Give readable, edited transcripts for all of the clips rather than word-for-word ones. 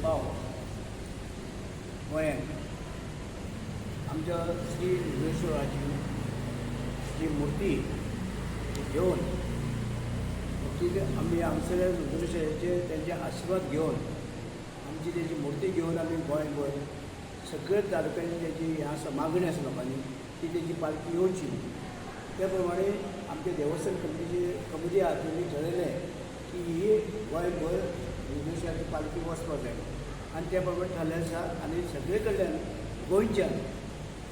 पाव गोंयांत आमच्या श्री रुद्रेश्वराची जी मुर्ती ती घेवन ती आमी हांगसर रुद्रेश्वराचे तेंचे आशिर्वाद घेवन आमची तेजी मुर्ती घेवन आमी गोंयभर सगळे तालुक्यांनी तेजी हें आसा, मागणी आसा लोकांनी की तेजी पालखी येवची. त्या प्रमाणे आमच्या देवस्थान कमिटीची कमिटी आहा, तेणी ठरयलें की ही गोंयभर रुद्रेश्वराची पालखी वचपाक जाय आनी त्या प्रमाणे ठरलें आसा. आनी सगळे कडल्यान गोंयच्यान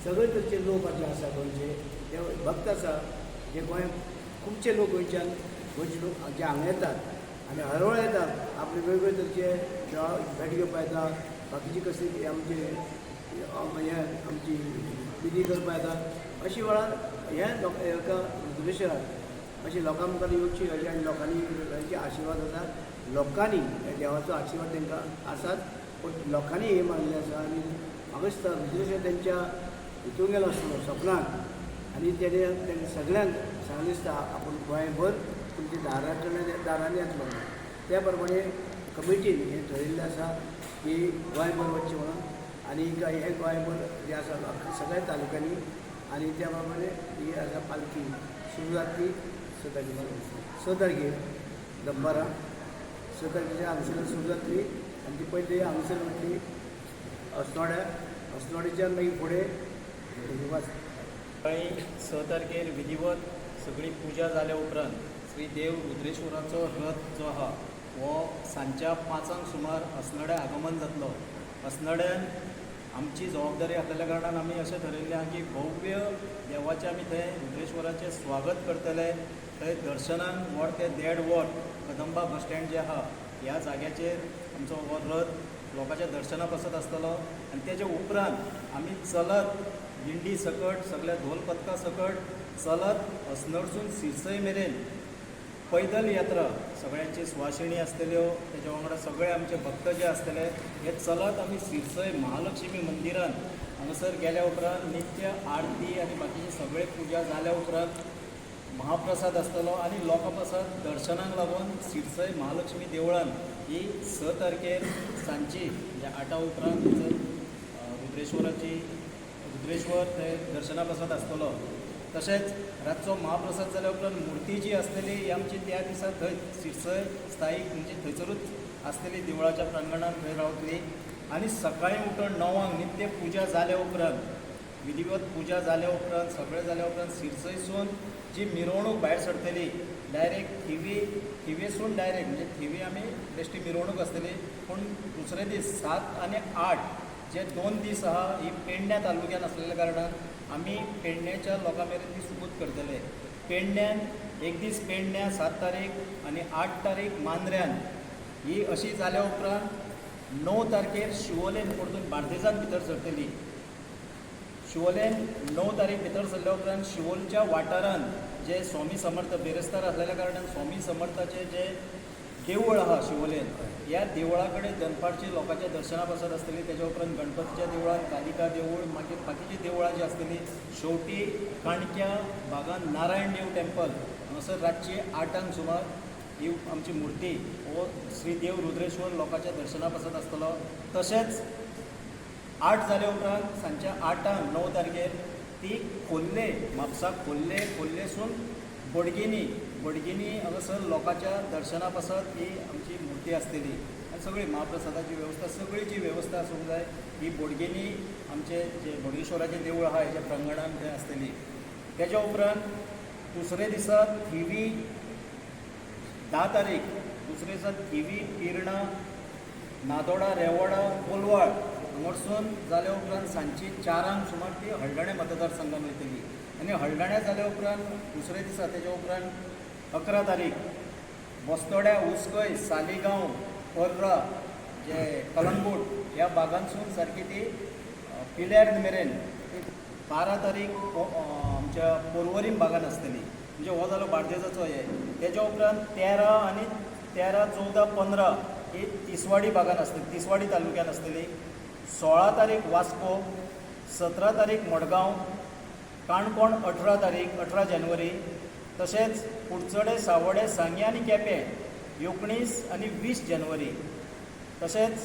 सगळे तरेचे लोक जे आसा, गोंयचे ते भक्त आसा, जे गोंय खुबशे लोक गोंयच्यान, गोंयचे लोक जे हांगा येतात आनी हरवळ येतात, आपले वेगवेगळे तरेचे देवा भेट घेवपा येता, बाकीची कसली आमचे हें आमची विधी करपा येता. अशी वेळार हे लोक एका रुद्रेश्वराक अशी लोकां मुखार येवची अशें आनी लोकांनी तांचे आशिर्वाद आसा, लोकांनी ह्या देवाचो आशिर्वाद तांकां आसाच, पूण लोकांनी हें मानलें आसा. आनी म्हाका दिसता रुद्रेश्वर तेंच्या हितून गेलो आसतलो सपनान आनी तेणे तेणे सगळ्यांक सांगलें दिसता, आपूण गोंयभर तुमच्या दारा कडल्यान दारांनी येतलो म्हणून. त्या प्रमाणे कमिटीन हें ठरयल्लें आसा की गोंयभर वचचें म्हणून आनी हें गोंयभर जें आसा सगळ्या तालुक्यांनी आनी त्या प्रमाणे ही आसा पालखी सुरू जातली 6 तारखेर, 6 तारखेर दनपारां 6 तारखेच्या हांगसर सुरू जातली आनी ती पयली हांगसर वतली अस्नोड्या, अस्नोडेच्यान मागीर फुडें सकाळी 6 तारखेर विधिवत सगळी पुजा जाल्या उपरांत श्री देव रुद्रेश्वराचो रथ जो आहा हो सांजच्या 5 सुमार अस्नोड्या आगमन जातलो. अस्नोड्यान आमची जबाबदारी आसलेल्या कारणान आमी अशें थरयल्लें आहा की भव्य देवाचें आमी थंय रुद्रेश्वराचें स्वागत करतले. थंय दर्शनाक वर ते देड वर कदंबा बस स्टँड जें आहा ह्या जाग्याचेर आमचो हो रथ लोकांच्या दर्शना पासत आसतलो आनी तेजे उपरांत आमी चलत दिंडी सकट सगल्या धोल पथका सकट चलत अस्नोडसून सिरसय मेरेन पैदल यात्रा, सगळ्यांची सुवासिणी आसतल्यो, तेच्या वांगडा सगळे आमचे भक्त जे आसतले हे चलत आमी सिरसय महालक्ष्मी मंदिरान हांगासर गेल्या उपरांत नित्य आरती आनी बाकीचे सगळे पुजा जाल्या उपरांत महाप्रसाद आसतलो आनी लोकां पासत दर्शनाक लागून सिरसय महालक्ष्मी देवळान ही 6 तारखेर सांजची म्हणजे 8 उपरांत थंयसर रुद्रेश्वराची रुद्रेश्वर थंय दर्शना पासत आसतलो. तशेंच रातचो महाप्रसाद जाल्या उपरांत मुर्ती जी आसतली ही आमची त्या दिसा थंय सिरसय स्थायीक म्हणजे थंयसरूच आसतली, देवळाच्या प्रांगणांत थंय रावतली. आनी सकाळीं उठून 9 नित्य पूजा जाल्या उपरांत, विधिवत पुजा जाल्या उपरांत, सगळें जाल्या उपरांत सिरसयसून जी मिरवणूक भायर सरतली डायरेक्ट थिवी, थिवेसून डायरेक्ट म्हणजे थिवी आमी बेश्टी मिरवणूक आसतली. पूण दुसरे दीस 7 आनी 8 जे 2 दीस आहा ही पेडण्या तालुक्यान आसलेल्या कारणान आमी पेडण्याच्या लोकां मेरेन ती सुबूत करतले. पेडण्यान एक दीस, पेडण्या 7 तारीख आनी 8 तारीख मांद्र्यान ही अशी जाल्या उपरांत 9 तारखेर शिवोलेन परतून बार्देजान भितर सरतली. शिवोलेन 9 तारीख भितर सरल्या उपरांत शिवोलच्या वाठारांत जे स्वामी समर्थ बिरेस्तार आसलेल्या कारणान स्वामी समर्थाचें जे देवूळ आहा शिवोलेन, ह्या देवळा कडेन दनपारची लोकांच्या दर्शना पासत आसतली. तेच्या उपरांत गणपतीच्या देवळान, कालिका देवूळ, मागीर बाकीचीं देवळां जीं आसतलीं, शेवटी काणक्या भागान नारायण देव टेम्पल हांगासर रातची 8 सुमार ही आमची मुर्ती हो श्री देव रुद्रेश्वर लोकांच्या दर्शना पासत आसतलो. तशेंच 8 जाल्या उपरांत सांजच्या 8 9 तारखेर ती खोर्ले, म्हापसा खोर्ले, खोर्लेसून बोडगिनी, बोडगिनी हांगासर लोकांच्या दर्शना पासत ही आमची मुर्ती आसतली आनी सगळी महाप्रसादाची वेवस्था, सगळी जी वेवस्था आसूंक जाय ही बोडगिनी आमचे जे बोडगेश्वराचें देवूळ आहा हेच्या प्रांगणान थंय आसतली. तेच्या उपरांत दुसरे दिसा थिवी 10 तारीख, दुसरे दिसा थिवी, पिर्णा, नादोडा, रेवोडा, कोलवाळ हांगासून जाल्या उपरांत सांजची 4 सुमार ती हळदणें मतदारसंघात वयतली. आनी हळदण्या जाल्या उपरांत दुसरे दिसा तेच्या उपरांत 11 तारीख बस्तोड्या, उसकय, सालिगांव, पर्रा, जे कलंगूट ह्या भागांतसून सारकी ती पिल्यार मेरेन ती 12 तारीख आमच्या पोरवरीम भागान आसतली. म्हणजे हो जालो बार्देजाचो हे. तेच्या उपरांत 13 आनी 13, 14, 15 ही तिसवाडी भागान आसतली, तिसवाडी तालुक्यान आसतली. 16 तारीख वास्को, 17 तारीख मडगांव, काणकोण 18 तारीख, 18 जानेवारी. तशेंच कुडचडे, सावड्डे, सांगें आनी केपें 19 आनी 20 जानेवारी. तशेंच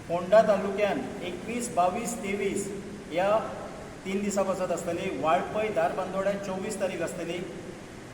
फोंडा तालुक्यान 21, 22, 23 ह्या 3 दिसां पासत आसतली. वाळपय धारबांदोड्या 24 तारीख आसतली.